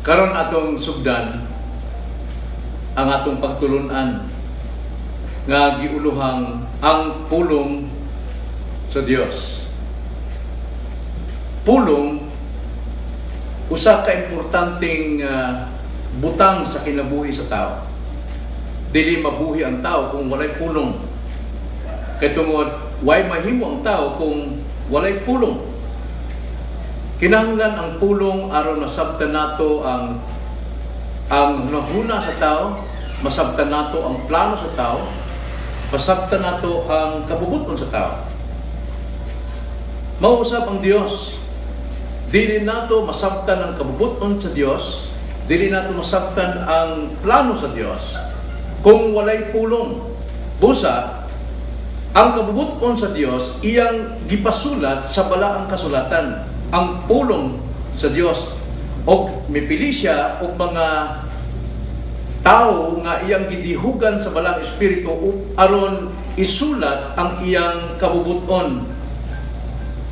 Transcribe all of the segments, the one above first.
Karon atong sugdan ang atong pagtulunan nga giuluhang "Ang Pulong sa Dios." Pulong, usa ka importanteng butang sa kinabuhi sa tao. Dili mabuhi ang tao kung walay pulong. Kay tungod way mahimo ang tao kung walay pulong. Kinahanglan ang pulong aron masabtan nato ang hunahuna sa tao, masabtan nato ang plano sa tao, masabtan nato ang kabubuton sa tao. Mao usab ang Dios. Dili nato masabtan ang kabubuton sa Dios, dili nato masabtan ang plano sa Dios kung walay pulong. Busa, ang kabubuton sa Dios iyang gipasulat sa Balaang Kasulatan, ang pulong sa Dios. Og mipili siya og mga tao nga iyang gidihugan sa Balaang Espiritu aron isulat ang iyang kabubuton,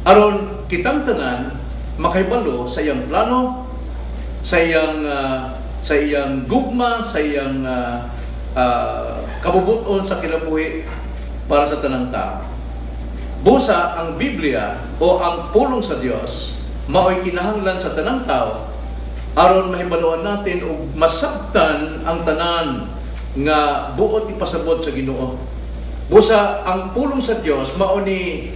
aron kitang tanan makahibalo sa iyang plano, sa iyang gugma, sa iyang kabubuton sa kinabuhi para sa tanang tao. Busa ang Biblia o ang pulong sa Dios mao'y kinahanglan sa tanang tao aron mahibaluan natin ug masabtan ang tanan nga buot ipasabot sa Ginoo. Busa ang pulong sa Dios mao ni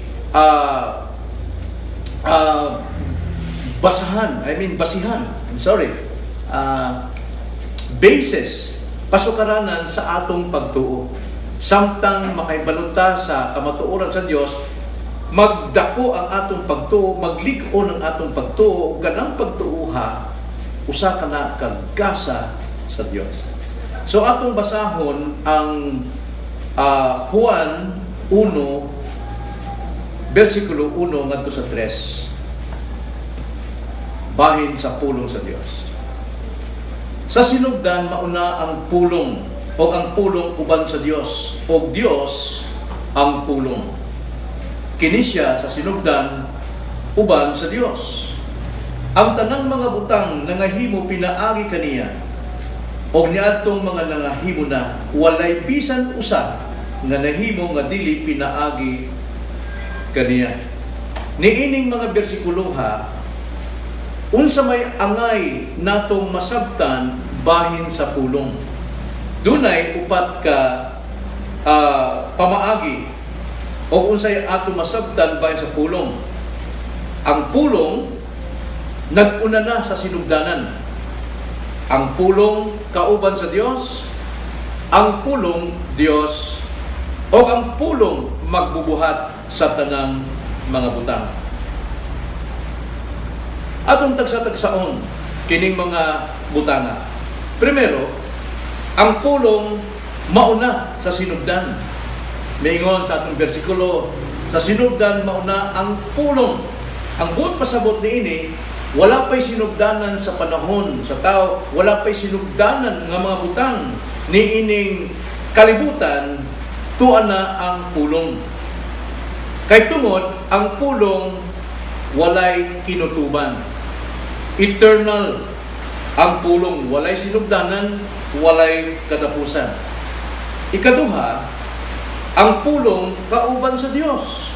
basahan, I mean basihan, I'm sorry, basis, pasukaranan sa atong pagtuo. Samtang makahibalo ta sa kamatuoran sa Dios, magdako ang atong pagtuo, maglig-on ang atong pagtuo, ug kanang pagtuoha usa ka na kagasa sa Dios. So atong basahon ang Juan 1 versikulo 1 ngadto sa 3 bahin sa pulong sa Dios. Sa sinugdan mauna ang Pulong, ug ang Pulong uban sa Dios, ug Dios ang Pulong. Kini siya sa sinugdan uban sa Dios. Ang tanang mga butang nangahimo pinaagi kaniya. Og niadtong mga nangahimo na, walay bisan usa nga nahimo nga dili pinaagi kaniya. Niining mga bersikuloha, unsa may angay natong masabtan bahin sa pulong? Dunay upat ka pamaagi o unsay ato masabtan bahin sa pulong. Ang Pulong nag-una na sa sinugdanan. Ang Pulong kauban sa Dios, ang Pulong Dios, o ang Pulong magbubuhat sa tanang mga butang. Atong tagsa-tagsaon kining mga butanga. Primero, ang Pulong mauna sa sinugdan. Maingon sa atong bersikulo, sa sinugdan mauna ang Pulong. Ang buot pasabot niini, wala pa'y sinugdanan sa panahon sa tao, wala pa'y sinugdanan nga mga butang niining kalibutan, tuwa na ang Pulong. Kay tungod, ang Pulong walay kinutuban. Eternal ang Pulong, walay sinugdanan, walay katapusan. Ikaduha, ang Pulong kauban sa Dios.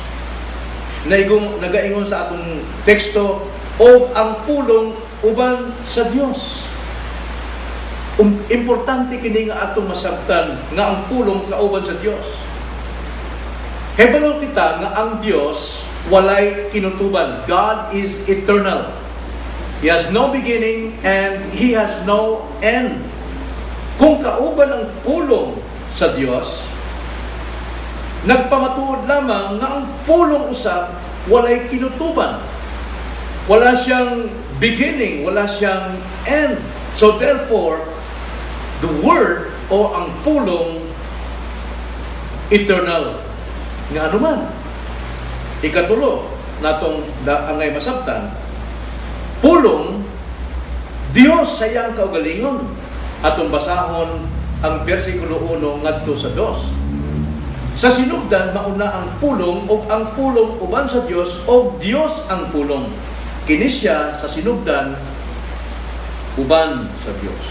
Nagaingon sa atong teksto, "Og ang Pulong uban sa Dios." Importante kini nga atong masabtan nga ang Pulong kauban sa Dios. Kay balo kita nga ang Dios walay kinutuban. God is eternal. He has no beginning and He has no end. Kung kauban ang Pulong sa Dios, nagpamatuod lamang nga ang Pulong usab walay kinutuban. Wala siyang beginning, wala siyang end. So therefore, the Word o ang Pulong eternal. Nga anuman. Ikatulo natong angay masabtan, Pulong Dios sa iyang kaugalingon. Atong basahon ang versikulo 1 ngadto sa 2. Sa sinugdan mauna ang Pulong, ug ang Pulong uban sa Dios, ug Dios ang Pulong. Kini siya sa sinugdan uban sa Dios.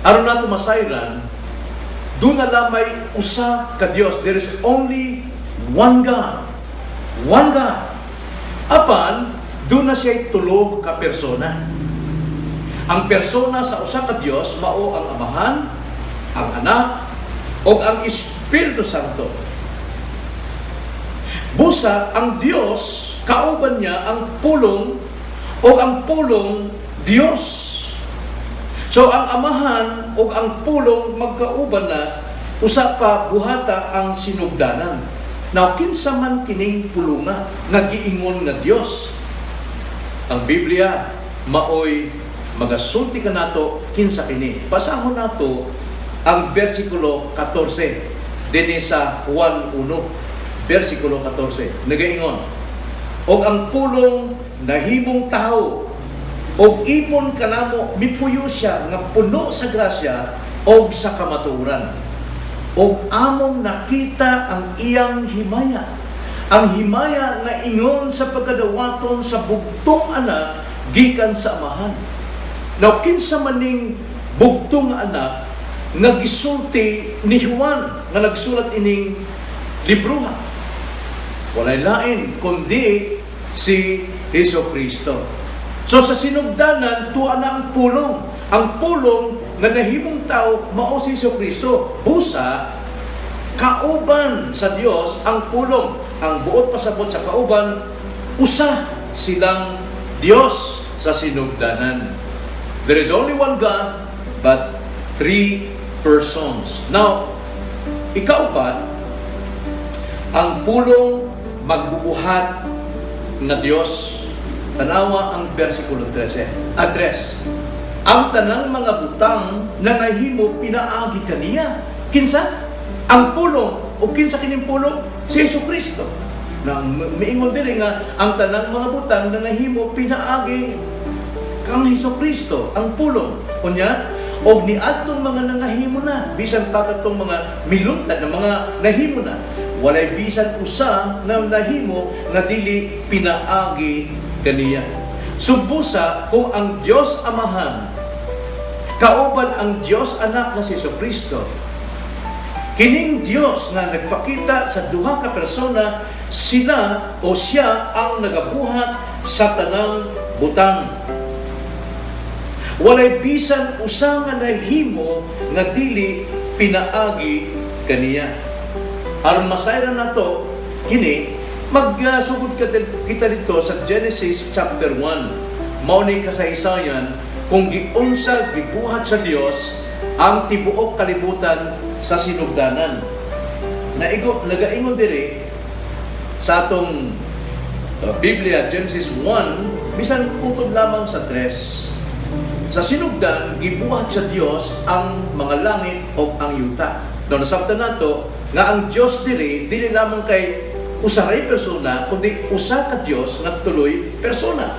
Aron nato masayran, duna lamay usa ka Dios. There is only one God. One God. Apan, duna siya tulo ka persona. Ang persona sa usa ka Dios mao ang Amahan, ang Anak, o ang Espiritu Santo. Busa ang Dios, kauban niya ang Pulong, o ang Pulong Dios. So ang Amahan o ang Pulong magkauban na usa pa buhata ang sinugdanan. Now, kinsa man kining pulunga nga giingon nga Dios? Ang Biblia maoy magasulti kanato kinsa kini. Basahon nato ang versikulo 14 dinhi sa Juan 1, versikulo 14. Nagaingon, "Og ang Pulong nahimong tawo og ipon kanamo, mipuyo siya nga puno sa grasya og sa kamatuoran. Og among nakita ang iyang himaya, ang himaya nga ingon sa pagkadawaton sa bugtong Anak gikan sa Amahan." Now, kinsa maning bugtong Anak nga gisulti ni Juan nga nagsulat ining libroha? Walay lain kundi si Hesus Kristo. So sa sinugdanan, tuwa na ang Pulong. Ang Pulong nga nahimong tao mao si Hesus Kristo. Busa kauban sa Dios ang Pulong. Ang buot pasabot sa kauban, usa silang Dios sa sinugdanan. There is only one God, but three persons. Now, ikaupat, ang Pulong magbubuhat nga Dios. Tanawa ang versikulo 13. Address. "Ang tanang mga butang na nahimo pinaagi kaniya." Kinsa? Ang Pulong. O kinsa kining Pulong? Si Hesus Kristo. Na miingon diri nga ang tanang mga butang na nahimo pinaagi kang Hesus Kristo, ang Pulong. Unya, og niadtong mga nangahimo na, bisan pa katong mga miluntad na mga nahimo na, walay bisan usa nga nahimo nga dili pinaagi kaniya. Subusa kung ang Dios Amahan kauban ang Dios Anak na si Hesus Kristo, kining Dios nga nagpakita sa duha ka persona, sila o siya ang nagabuhat sa tanang butang. Walay bisan usa nga nahimo nga dili pinaagi kaniya. Aron masayran nato kini, magsugod kita dito sa Genesis chapter 1. Mao ni kasaysayan kung giunsa gibuhat sa Dios ang tibuok kalibutan sa sinugdanan. Naigo nagaingon diri sa atong Biblia, Genesis 1, bisan kutob lamang sa 3. "Sa sinugdan, gibuhat sa Dios ang mga langit o ang yuta." No, nasabtan nato nga ang Dios diri dili lamang kay usa ray persona, kundi usa ka Dios nga tuloy persona.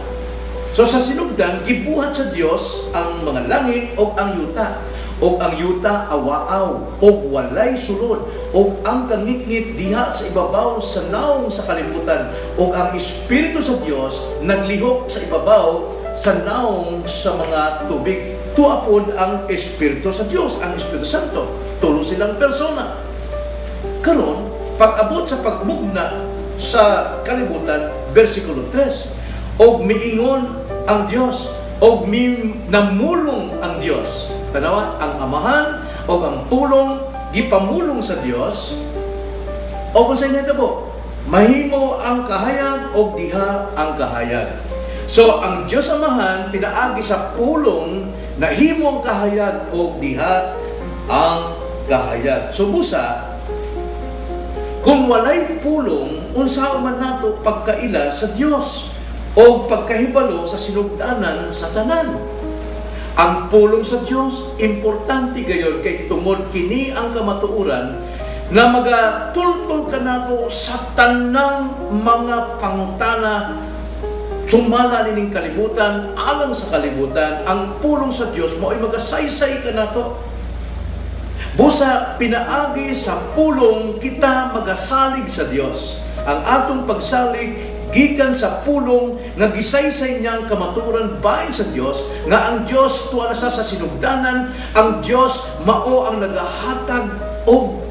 So sa sinugdan, gibuhat sa Dios ang mga langit o ang yuta. "Og ang yuta awaaw og walay sulod, og ang kangitngit diha sa ibabaw sa nawong sa kalibutan, og ang Espiritu sa Dios naglihok sa ibabaw sa nawong sa mga tubig." Tuwa pod ang Espiritu sa Dios, ang Espiritu Santo. Tulo silang persona. Karon, pag-abot sa pagmugna sa kalibutan, versikulo 3, "Og miingon ang Dios, og mi namulong ang Dios." Tanawa, ang Amahan og ang Pulong gipamulong sa Dios. O kung sa inyo po, "Mahimo ang kahayag, og diha ang kahayag." So ang Dios Amahan pinaagi sa Pulong nahimo ang kahayag, og diha ang kahayag. So busa kung walay Pulong, unsa man nato pagkaila sa Dios o pagkahibalo sa sinugdanan sa tanan? Ang pulong sa Dios importante gayon kay tungod kini ang kamatuoran na magatultol kanato sa tanang mga pangutana sumala nining kalibutan, alang sa kalibutan. Ang pulong sa Dios mao'y magasaysay kanato. Busa pinaagi sa Pulong kita magasalig sa Dios. Ang atong pagsalig gikan sa pulong nga gisaysay niyang kamatuoran bahin sa Dios, nga ang Dios tuwa na sa sinugdanan, ang Dios mao ang nagahatag og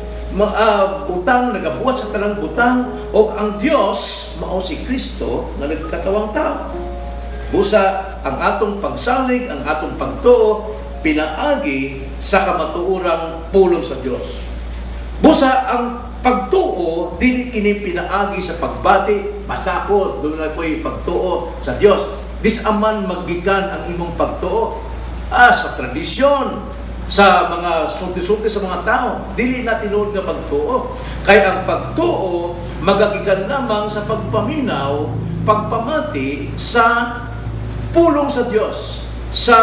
butang, nagabuhat sa tanang butang, og ang Dios mao si Kristo nga nagkatawang tao. Busa ang atong pagsalig, ang atong pagtuo pinaagi sa kamatuorang pulong sa Dios. Busa ang pagtuo dili kini pinaagi sa pagbati, basta ako duna ko'y pagtuo sa Dios. Diin man magikan ang imong pagtuo? Sa tradisyon, sa mga sulti-sulti sa mga tao, dili na tinuod nga pagtuo. Kay ang pagtuo magagikan lamang sa pagpaminaw, pagpamati sa pulong sa Dios, sa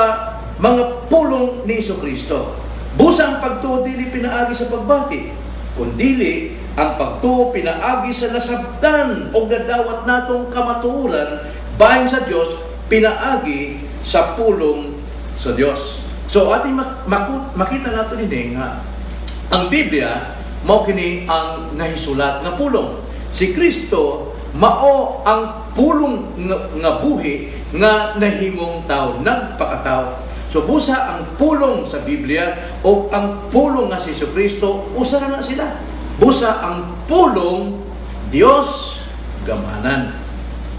mga pulong ni Kristo. Busa ang pagtuo dili pinaagi sa pagbati, kundili ang pagtuo pinaagi sa nasabtan o nadawat natong kamatuoran bahin sa Dios pinaagi sa pulong sa Dios. So ating makita nato dinhi nga ang Biblia mao kini ang nahisulat nga pulong. Si Kristo mao ang pulong nga buhi nga nahimong tao, nagpakatao. So busa ang pulong sa Biblia o ang pulong nga si Kristo, usa na na sila. Busa ang pulong Dios gamhanan.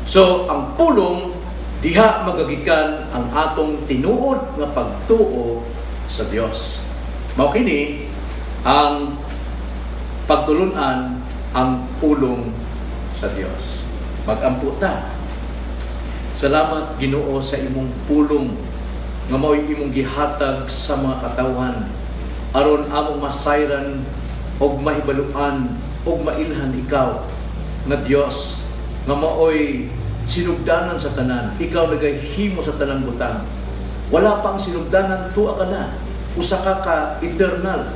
So ang pulong, diha magagikan ang atong tinuod nga pagtuo sa Dios. Mao kini ang pagtulunan, ang pulong sa Dios. Magampo ta. Salamat, Ginoo, sa imong pulong nga mao'y imong gihatag sa mga katawhan aron among masayran og mahibaluan og mailhan ikaw nga Dios nga maoy sinugdanan sa tanan. Ikaw nagahimo sa tanang butang. Wala pang sinugdanan, tuwa ka na. Usa ka ka eternal.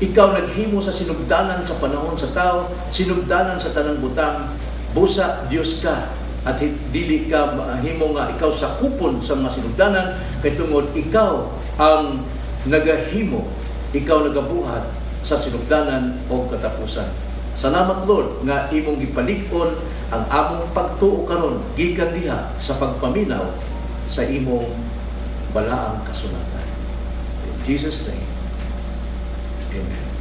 Ikaw naghimo sa sinugdanan sa panahon sa tao, sinugdanan sa tanang butang. Busa Dios ka at dili ka mahimo nga ikaw sakupon sa mga sinugdanan kay tungod ikaw ang nagahimo, ikaw nagabuhat sa sinugdanan o katapusan. Salamat, Lord, nga imong gipalig-on ang among pagtuo karon gikan diha sa pagpaminaw sa imong balaang kasulatan. In Jesus' name. Amen.